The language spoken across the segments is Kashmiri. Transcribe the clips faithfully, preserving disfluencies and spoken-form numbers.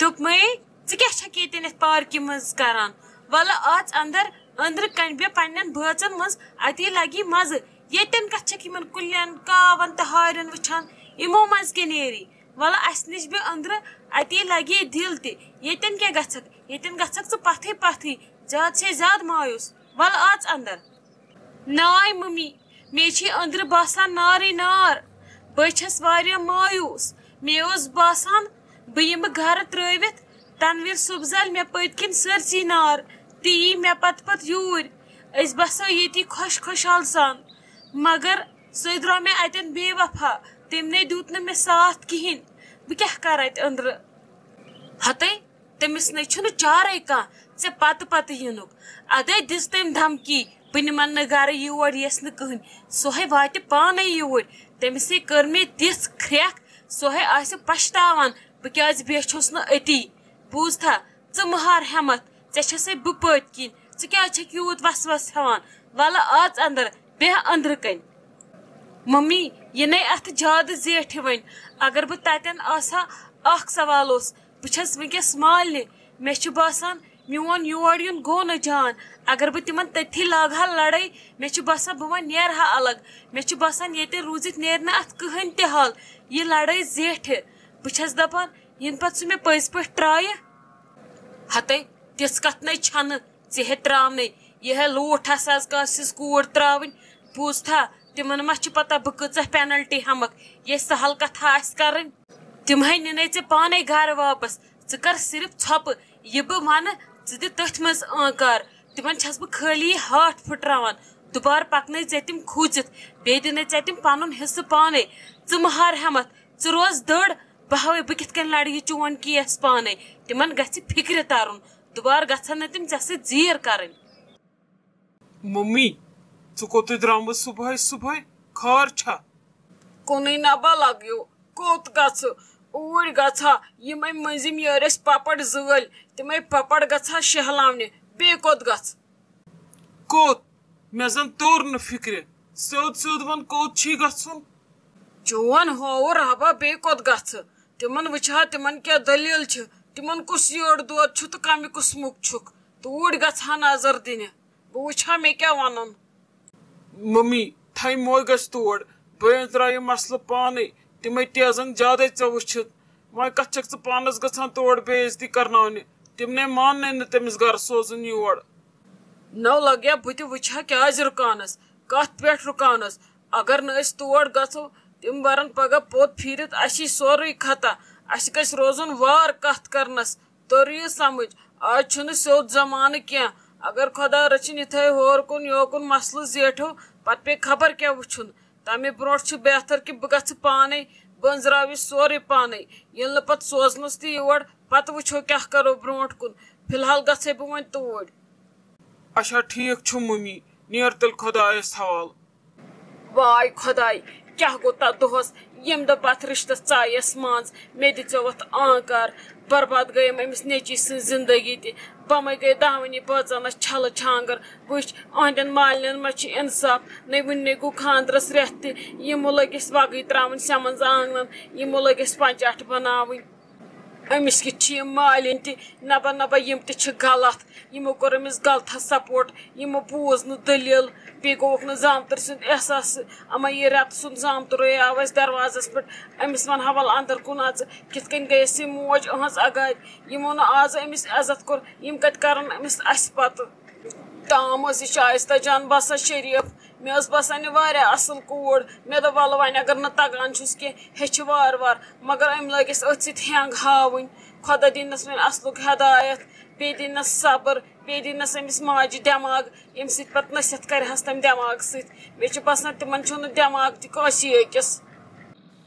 دوٚپمَے، "ژٕ کیٛاہ چھَکھ ییٚتٮ۪ن یَتھ پارکہِ منٛز کران؟ وَلہٕ اَژ اَندر، أنٛدرٕ کَنہِ بیٚہہ پنٛنٮ۪ن بٲژَن منٛز، اَتی لَگی مَزٕ۔ ییٚتٮ۪ن کَتھ چھَکھ یِمَن کُلٮ۪ن، کاوَن تہٕ ہارٮ۪ن وٕچھان؟ یِمو منٛز کیٛاہ نیری؟ وَلہٕ اَسہِ نِش بیٚہہ أنٛدرٕ، اَتی لَگی دِل تہِ۔ ییٚتٮ۪ن کیٛاہ گژھکھ؟ ییٚتٮ۪ن گژھکھ ژٕ پَتھٕے پَتھٕے۔ زیادٕ چھے زیادٕ مایوٗس۔ وَلہٕ اَژ اَندر۔" "ناے مٔمی، مےٚ چھِ أنٛدرٕ باسان نارٕے نار۔ بہٕ چھَس واریاہ مایوٗس۔ مےٚ اوس باسان بہٕ یِمہٕ گَرٕ ترٛٲوِتھ، تَنویٖر صُبح زَلہِ مےٚ پٔتۍ کِنۍ سٲرسٕے نار تہٕ یی مےٚ پَتہٕ پَتہٕ یوٗرۍ۔ أسۍ بَسو ییٚتی خۄش خۄشحال سان۔ مگر سُہ درٛاو مےٚ اَتٮ۪ن بے وفا۔ تٔمۍ نے دیُت نہٕ مےٚ ساتھ کِہیٖنۍ۔ بہٕ کیٛاہ کَرٕ اَتہِ أنٛدرٕ؟" ہَتَے، تٔمِس نے چھُنہٕ چارَے کانٛہہ ژےٚ پَتہٕ پَتہٕ یِنُک۔ اَدَے دِژ تٔمۍ دھمکی، "بہٕ نِمَن نہٕ گَرٕ یور، یَس نہٕ کٕہٕنۍ۔ سۄ ہے واتہِ پانَے یوٗرۍ۔ تٔمِسٕے کٔر مےٚ تِژھ کھرٛٮ۪کھ، سۄ ہے آسہِ پَشتاوان، بہٕ کیٛازِ بیچھوس نہٕ أتی۔ بوٗزتھا، ژٕ مہار ہٮ۪مَتھ، ژےٚ چھَسَے بہٕ پٔتۍ کِنۍ، ژٕ کیٛازِ چھَکھ یوٗت وَسوَس ہٮ۪وان؟ وَلہٕ اَژ اَندَر، بیٚہہ أنٛدرٕ کَنۍ۔" مٔمی، یہِ نے اَتھ زیادٕ زیٹھِ وۄنۍ۔ اگر بہٕ تَتٮ۪ن آسہٕ ہا، اَکھ سوال اوس، بہٕ چھَس وٕنکیٚس مالنہِ۔ مےٚ چھُ باسان، میون یور یُن گوٚو نہٕ جان۔ اگر بہٕ تِمن تٔتھی لاگہٕ ہا لڑٲے، مےٚ چھُ باسان، بہٕ وۄنۍ نیرٕ ہا الگ۔ مےٚ چھُ باسان، ییٚتٮ۪ن روٗزِتھ نیرِ نہٕ اَتھ کٕہٕنۍ تہِ حل۔ یہِ لڑٲے زیٹھِ۔ بہٕ چھَس دَپان، یِنہٕ پَتہٕ سُہ مےٚ پٔزۍ پٲٹھۍ ترٛایہِ۔ ہَتَے، تِژھ کَتھ نَے چھَنہٕ۔ ژےٚ ہے ترٛاونَے۔ یہِ ہے لوٗٹھ آسہِ آز کٲنٛسہِ ہٕنٛز کوٗر ترٛاوٕنۍ۔ بوٗزتھا، تِمن ما چھِ پَتہ بہٕ کۭژاہ penalty ہٮ۪مَکھ؟ یہِ سَہَل کَتھا آسہِ کَرٕنۍ۔ تِم ہے نِنے ژےٚ پانے گرٕ واپس۔ ژٕ کر صرف ژھۄپہٕ۔ یہِ بہٕ وَنہٕ، ژٕ دِ تٔتھۍ منٛز آنکار۔ تِمن چھَس بہٕ خٲلی ہاٹھ پھٕٹراوان۔ دُبارٕ پکنٲے ژےٚ تِم کھوٗژِتھ۔ بیٚیہِ دِنے ژےٚ تِم پنُن حصہٕ پانے۔ ژٕ مہار ہٮ۪متھ، ژٕ روز دٔر۔ بہٕ ہاوے بہٕ کِتھ کٔنۍ لڑٕ یہِ چون case پانے۔ تِمن گژھِ فِکرِ ترُن۔ دُبارٕ گژھن نہٕ تِم ژےٚ سۭتۍ زیٖر کرٕنۍ۔ ممی، ژٕ کوٚتُے درٛامٕژ صُبحٲے صُبحٲے؟ خٲر چھا؟ کُنُے نبا لگیو، کوٚت گژھٕ؟ اوٗرۍ گژھٕ ہا، یِمے مٔنٛزِم یٲرۍ ٲسۍ پپڑ زٲلۍ، تِمے پپڑ گژھٕ ہا شہلاونہِ، بیٚیہِ کوٚت گژھٕ؟ کوٚت؟ مےٚ زن توٚر نہٕ فِکرِ۔ سیوٚد سیوٚد وَن، کوٚت چھی گژھُن؟ چون ہووُر ہبا، بیٚیہِ کوٚت گژھٕ؟ تِمن وٕچھ ہا، تِمن کیٛاہ دٔلیٖل چھِ، تِمن کُس یٔڑ دود چھُ تہٕ کمہِ قٕسمُک چھُکھ۔ توٗرۍ گژھٕ ہا نظر دِنہِ، بہٕ وٕچھ ہا مےٚ کیٛاہ وَنَن۔ ممی، تھَے موے گژھِ تور۔ بہٕ أنٛزراو یہِ مسلہٕ پانَے، تِمَے تیزَن زیادَے ژےٚ وٕچھِتھ۔ وۄنۍ کَتھ چھَکھ ژٕ پانَس گژھان تور بے عزتی کرناونہِ؟ تِم نے ماننَے نہٕ تٔمِس گرٕ سوزُن یور۔ نو لگیا بہٕ تہِ وٕچھِ ہا کیٛازِ رُکاونَس، کَتھ پٮ۪ٹھ رُکاونَس۔ اگر نہٕ أسۍ تور گژھو، تِم بَرَن پگاہ پوٚت پھیٖرِتھ اَسی سورُے خطا۔ اَسہِ گژھِ روزُن وار کَتھ کرنَس۔ توٚر یہِ سمجھ، آز چھُنہٕ سیوٚد زمانہٕ کینٛہہ۔ اگر خۄدا رٔچھِنۍ یِتھَے ہور کُن یوکُن مسلہٕ زیٹھو، پتہٕ پیٚیہِ خبر کیٛاہ وٕچھُن۔ تَمہِ برونٛٹھ چھُ بہتر کہِ بہٕ گژھٕ پانَے، بہٕ أنٛزراوٕ یہِ سورُے پانَے۔ ییٚلہِ نہٕ پتہٕ سوزنَس تہِ یور، پتہٕ وٕچھو کیٛاہ کرو برونٛٹھ کُن۔ فی الحال گژھَے بہٕ وۄنۍ توٗرۍ۔ اچھا، ٹھیٖک چھُ مُمی، نیر تیٚلہِ خۄدایَس حوالہٕ۔ واے خۄداے، کیٛاہ گوٚو تَتھ دۄہَس، ییٚمہِ دۄہ بہٕ اَتھ رِشتَس ژایَس منٛز؟ مےٚ دِژیو اَتھ آنکار، برباد گٔیَم أمِس نیٚچی سٕنٛز زِندگی تہِ۔ بَمَے گٔے داوٕنی بٲژَنَس چھَلہٕ چھانٛگَر۔ وٕچھ، أہٕنٛدٮ۪ن مالٮ۪ن ما چھِ اِنصاف؟ نَے وٕنہِ نَے گوٚو خانٛدرَس رٮ۪تھ تہِ، یِمو لٔگۍ اَسہِ وَگٕے ترٛاوٕنۍ سٮ۪مَنٛز آنٛگنَن، یِمو لٔگۍ اَسہِ پنٛچاٹھ بَناوٕنۍ۔ أمِس کِتھ چھِ یِم مالِنۍ تہِ؟ نَبا نَبا، یِم تہِ چھِ غلط۔ یِمو کوٚر أمِس غلطس support، یِمو بوٗز نہٕ دٔلیٖل، بیٚیہِ گوٚوُکھ نہٕ زامتٕرۍ سُنٛد احساس۔ اما یہِ رٮ۪تہٕ سُنٛد زامتُرے آو اَسہِ دروازس پٮ۪ٹھ، أمِس وَنہٕ ہا وَلہٕ اَندر کُن اَژٕ، کِتھ کٔنۍ گٔیَس یہِ موج أہٕنٛز اگادِ۔ یِمو نہٕ آز أمِس عزت کوٚر، یِم کَتہِ کَرَن أمِس اَسہِ پَتہٕ؟ تام ٲس یہِ شایستہ جان باسان شریٖف۔ مےٚ ٲس باسان یہِ واریاہ اَصٕل کوٗر۔ مےٚ دوٚپ، وَلہٕ وۄنۍ اگر نہٕ تَگان چھُس کینٛہہ، ہیٚچھِ وارٕ وارٕ۔ مگر أمۍ لٲگۍ اَسہِ أتھۍ سۭتۍ ہٮ۪نٛگ ہاوٕنۍ۔ خۄدا دِنَس وۄنۍ اَصلُک ہدایت، بیٚیہِ دِنَس صبر، بیٚیہِ دِنَس أمِس ماجہِ دٮ۪ماغ، ییٚمہِ سۭتۍ پَتہٕ نصیحت کَرِ ہَس تَمہِ دٮ۪ماغہٕ سۭتۍ۔ مےٚ چھُ باسان، تِمَن چھُنہٕ دٮ۪ماغ تہِ کٲنٛسی أکِس۔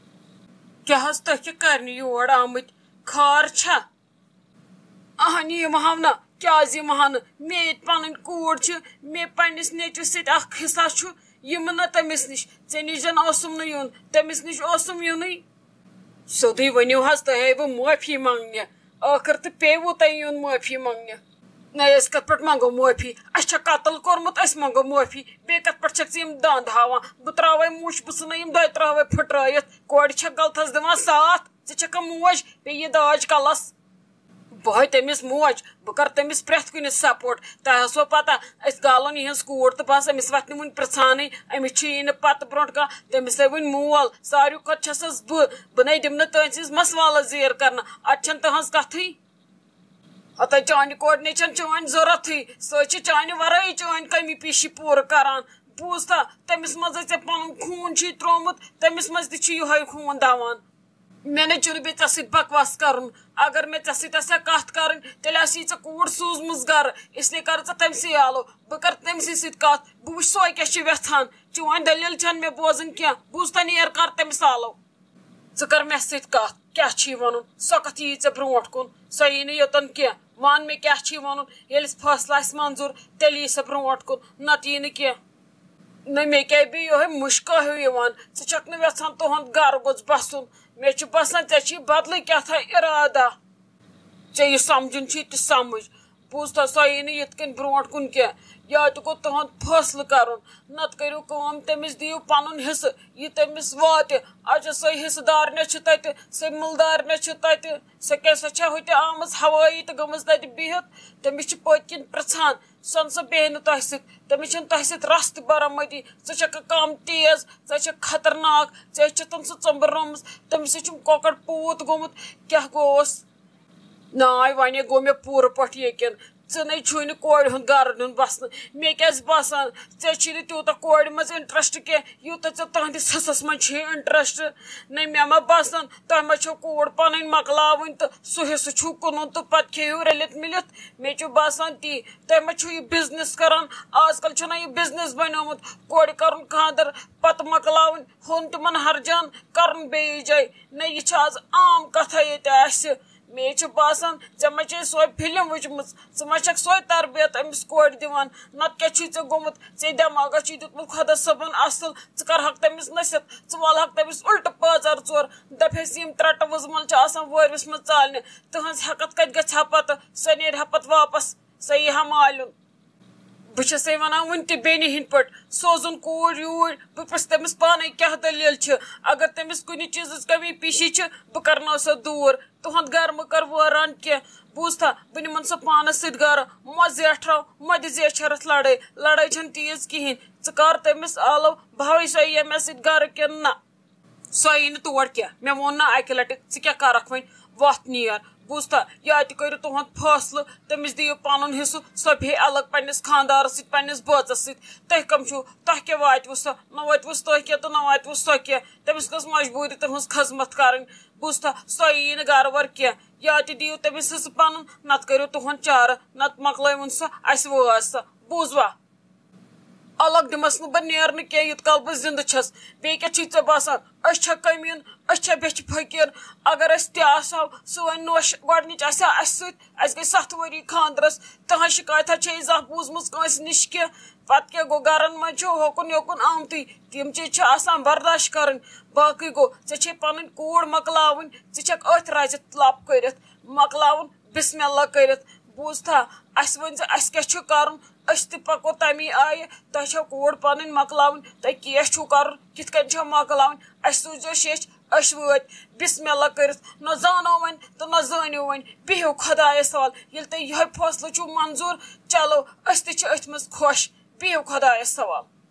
کیٛاہ حظ تُہۍ کیٛاہ کَرنہِ یور آمٕتۍ؟ خار چھا؟ اہن، یِم ہاو نہ، کیٛازِ یِم ہاو نہٕ؟ مےٚ ییٚتہِ پنٕنۍ کوٗر چھِ، مےٚ پننِس نیٚچوِس سۭتۍ اکھ حصہ چھُ، یِم نہ تٔمِس نِش۔ ژےٚ نِش زن اوسُم نہٕ یُن، تٔمِس نِش اوسُم یُنٕے۔ سیوٚدُے ؤنِو حظ، تۄہہِ آیوٕ معٲفی منٛگنہِ، ٲخٕر تہٕ پیٚیوٕ تۄہہِ یُن معٲفی منٛگنہِ۔ نہ، أسۍ کتھ پٮ۪ٹھ منٛگو معٲفی؟ اَسہِ چھا قتل کوٚرمُت، أسۍ منٛگو معٲفی؟ بیٚیہِ کتھ پٮ۪ٹھ چھکھ ژٕ یِم دنٛد ہاوان؟ بہٕ ترٛاوے مُچھ، بہٕ ژھٕنہٕ یِم دۄیہِ ترٛاوے پھٕٹرٲیِتھ۔ کورِ چھکھ غلطس دِوان ساتھ، ژٕ چھکھا موج؟ پیٚیہِ یہِ داج کلس۔ بہٕ ہے تٔمِس موج، بہٕ کَرٕ تٔمِس پرٛٮ۪تھ کُنہِ سپورٹ۔ تۄہہِ ٲسوٕ پَتہ، أسۍ گالون یِہٕنٛز کوٗر تہٕ بَس، أمِس وَتھِ نہٕ وٕنہِ پِرٛژھانٕے، أمِس چھُ یی نہٕ پَتہٕ برونٛٹھ کانٛہہ، تٔمِس ہے وٕنہِ مول، ساروی کھۄتہٕ چھَسَس بہٕ، بہٕ نَے دِمہٕ نہٕ تٔمۍ سٕنٛز مَس والَس زیٖر کَرنہٕ، اَتہِ چھَنہٕ تٕہٕنٛز کَتھٕے۔ ہَتَے چانہِ coordination چھَنہٕ چٲنۍ ضوٚرَتھٕے، سۄ چھِ چانہِ وَرٲیی چٲنۍ کٔمی پیٖشی پوٗرٕ کَران۔ بوٗزتھا، تٔمِس منٛز ژےٚ پَنُن خوٗن چھُے ترٛوومُت، تٔمِس منٛز تہِ چھُ یِہوٚے خوٗن دَوان۔ مےٚ نَے چھُنہٕ بیٚیہِ ژےٚ سۭتۍ بکواس کَرُن۔ اگر مےٚ ژےٚ سۭتۍ آسہِ ہا کَتھ کَرٕنۍ، تیٚلہِ آسہِ ہے ژےٚ کوٗر سوٗزمٕژ گَرٕ، اس لیے کَرٕ ژٕ تٔمسٕے آلو۔ بہٕ کَرٕ تٔمسٕے سۭتۍ کَتھ، بہٕ وٕچھِ سۄ کیٛاہ چھِ یَژھان۔ چٲنۍ دٔلیٖل چھَنہٕ مےٚ بوزٕنۍ کینٛہہ۔ بوٗزتھا، نیر کَر تٔمِس آلو۔ ژٕ کَر مےٚ سۭتۍ کَتھ، کیٛاہ چھُے وَنُن؟ سۄ کَتھ یی ژےٚ برونٛٹھ کُن، سۄ یی نہٕ یوٚتَن کینٛہہ۔ وَن مےٚ کیٛاہ چھُے وَنُن، ییٚلہِ فٲصلہٕ آسہِ منظوٗر، تیٚلہِ یی سۄ برونٛٹھ کُن، نَتہٕ یی نہٕ کینٛہہ۔ نہ، مےٚ کیٛاہ بیٚیہِ یِہوٚے مُشکا ہیوٗ یِوان؟ ژٕ چھَکھ نہٕ یَژھان تُہُنٛد گَرٕ گوٚژھ بَسُن۔ مےٚ چھُ باسان، ژےٚ چھُے بدلٕے کیٛاہ تھام اِرادہ۔ ژےٚ یہِ سَمجُن چھُے تہِ سَمٕجھ۔ بوٗزتھا، سۄ یی نہٕ یِتھ کٔنۍ برونٛٹھ کُن کینٛہہ۔ یا تہِ گوٚو تُہُنٛد فٲصلہٕ کَرُن، نَتہٕ کٔرِو کٲم، تٔمِس دِیِو پَنُن حِصہٕ، یہِ تٔمِس واتہِ۔ اچھا، سۄے حِصہٕ دارنہِ چھِ تَتہِ، سۄے مٕلدارنہِ چھِ تَتہِ، سۄ کیٛاہ، سۄ چھےٚ ہُتہِ آمٕژ ہوٲیی تہٕ گٔمٕژ تَتہِ بِہِتھ؟ تٔمِس چھِ پٔتۍ کِنۍ پِرٛژھان، سۄ نہٕ سۄ بیٚہہِ نہٕ تۄہہِ سۭتۍ، تٔمِس چھِنہٕ تۄہہِ سۭتۍ رَس تہِ برآمدی۔ ژٕ چھَکھ کَم تیز، ژٕ چھَکھ خطرناک، ژےٚ چھِ تٔمۍ سٕنٛز ژۄمبرٲومٕژ، تٔمِس سۭتۍ چھُم کۄکَر پوٗت گوٚمُت، کیٛاہ گوٚوس؟ ناے، وۄنۍ گوٚو مےٚ پوٗرٕ پٲٹھۍ یقیٖن، ژٕ نَے چھُے نہٕ کورِ ہُنٛد گَرٕ دیُن بَسنہٕ۔ مےٚ کیٛازِ باسان، ژےٚ چھی نہٕ تیوٗتاہ کورِ منٛز interest کینٛہہ، یوٗتاہ ژےٚ تُہٕنٛدِس حِصَس منٛز چھُے interest۔ نَے، مےٚ ما باسان، تۄہہِ ما چھو کوٗر پَنٕنۍ مۄکلاوٕنۍ تہٕ سُہ حِصہٕ چھُو کٕنُن تہٕ پَتہٕ کھیٚیِو رٔلِتھ مِلِتھ؟ مےٚ چھُ باسان تی۔ تۄہہِ ما چھُو یہِ business کَران؟ آز کَل چھُنہ یہِ business بَنیومُت، کورِ کَرُن خانٛدَر، پَتہٕ مۄکلاوٕنۍ، ہُن تِمَن ہرجان، کَرُن بیٚیِس جایہِ۔ نَے، یہِ چھِ آز عام کَتھا ییٚتہِ اَسہِ۔ مےٚ چھُ باسان، ژےٚ ما چھے سۄے فِلم وٕچھمٕژ، ژٕ ما چھَکھ سۄے تربیت أمِس کورِ دِوان، نَتہٕ کیٛاہ چھُے ژےٚ گوٚمُت؟ ژےٚ دٮ۪ماغَس چھُے دیُتمُت خۄدا صٲبَن اَصٕل، ژٕ کَرٕہَکھ تٔمِس نصیحت، ژٕ والہَکھ تٔمِس اُلٹہٕ پٲژَر ژور، دَپہَس، یِم ترٛٹہٕ وٕزمَل چھِ آسان وٲرۍوِس منٛز ژالنہِ، تٕہٕنٛز ہٮ۪کَتھ کَتہِ گژھِ ہا پَتہٕ؟ سۄ نیرِ ہا پَتہٕ واپَس، سۄ یی ہا مالیُن۔ بہٕ چھَسَے وَنان وٕنہِ تہِ بیٚنہِ ہِنٛدۍ پٲٹھۍ، سوزُن کوٗر یوٗرۍ، بہٕ پرٛژھٕ تٔمِس پانَے کیٛاہ دٔلیٖل چھِ۔ اگر تٔمِس کُنہِ چیٖزٕچ کٔمی پیٖشی چھِ، بہٕ کَرناو سۄ دوٗر۔ تُہُنٛد گَرٕ مہٕ کَر وٲران کینٛہہ۔ بوٗزتھا، بہٕ نِمَن سۄ پانَس سۭتۍ گَرٕ۔ مہ زیٹھراو، مہ دِ زیچھرَس لَڑٲے۔ لَڑٲے چھَنہٕ تیٖژ کِہیٖنۍ۔ ژٕ کَر تٔمِس آلو، بہٕ ہاوَے سۄ یِیَا مےٚ سۭتۍ گَرٕ کِنہٕ نہ۔ سۄ یی نہٕ تور کینٛہہ۔ مےٚ ووٚن نہ اَکہِ لَٹہِ، ژٕ کیٛاہ کَرَکھ وۄنۍ؟ وۄتھ نیر۔ بوٗزتھا، یا تہِ کٔرِو تُہُنٛد فٲصلہٕ، تٔمِس دِیِو پَنُن حِصہٕ، سۄ بیٚہہِ الگ پنٛنِس خانٛدارَس سۭتۍ، پنٛنِس بٲژَس سۭتۍ۔ تُہۍ کَم چھُو؟ تۄہہِ کیٛاہ واتِوٕ سۄ؟ نہ وٲتِوُس تۄہہِ کینٛہہ تہٕ نہ واتِوُس سۄ کینٛہہ۔ تٔمِس کۄس مجبوٗری تُہٕنٛز خدمت کَرٕنۍ؟ بوٗزتھا، سۄ یی نہٕ گَرٕ وَر کینٛہہ۔ یا تہِ دِیِو تٔمِس حِصہٕ پَنُن، نَتہٕ کٔرِو تُہُنٛد چارٕ، نَتہٕ مۄکلٲوُن سۄ، اَسہِ وٲژ سۄ۔ بوٗزوا؟ الگ دِمس نہٕ بہٕ نیرنہٕ کینٛہہ، یوٗت کال بہٕ زِندٕ چھَس۔ بیٚیہِ کیٛاہ چھُے ژےٚ باسان؟ أسۍ چھا کٔمیٖن؟ أسۍ چھا بیٚچھِ فقیٖر؟ اگر أسۍ تہِ آسہو، سٲنۍ نوش گۄڈٕنِچ آسہِ ہا اَسہِ سۭتۍ، اَسہِ گٔے ستھ ؤری خانٛدرس۔ تٕہٕنٛز شِکایتھا چھے زانٛہہ بوٗزمٕژ کٲنٛسہِ نِش کینٛہہ؟ پتہٕ کیٛاہ گوٚو، گرن منٛز چھُ ہوکُن یوکُن آمتُے، تِم چیٖز چھِ آسان برداش کرٕنۍ۔ باقٕے گوٚو، ژےٚ چھے پنٕنۍ کوٗر مۄکلاوٕنۍ، ژٕ چھَکھ أتھۍ رزِ لپ کٔرِتھ۔ مۄکلاوُن بسم اللہ کٔرِتھ۔ بوٗزتھا، اَسہِ ؤنۍ زِ اَسہِ کیٛاہ چھُ کَرُن؟ أسۍ تہِ پَکو تَمی آیہِ۔ تۄہہِ چھو کوٗر پَنٕنۍ مۄکلاوٕنۍ، تۄہہِ کیس چھُو کَرُن، کِتھ کٔنۍ چھو مۄکلاوٕنۍ؟ اَسہِ سوٗزیو شیٚچھ، أسۍ وٲتۍ۔ بسم اللہ کٔرِتھ نہ زانو وۄنۍ تہٕ نہ زٲنِو وۄنۍ، بِہِو خۄدایَس حوال۔ ییٚلہِ تۄہہِ یِہوٚے فٲصلہٕ چھُو منظوٗر، چلو، أسۍ تہِ چھِ أتھۍ منٛز خۄش۔ بِہِو خۄدایَس حوال۔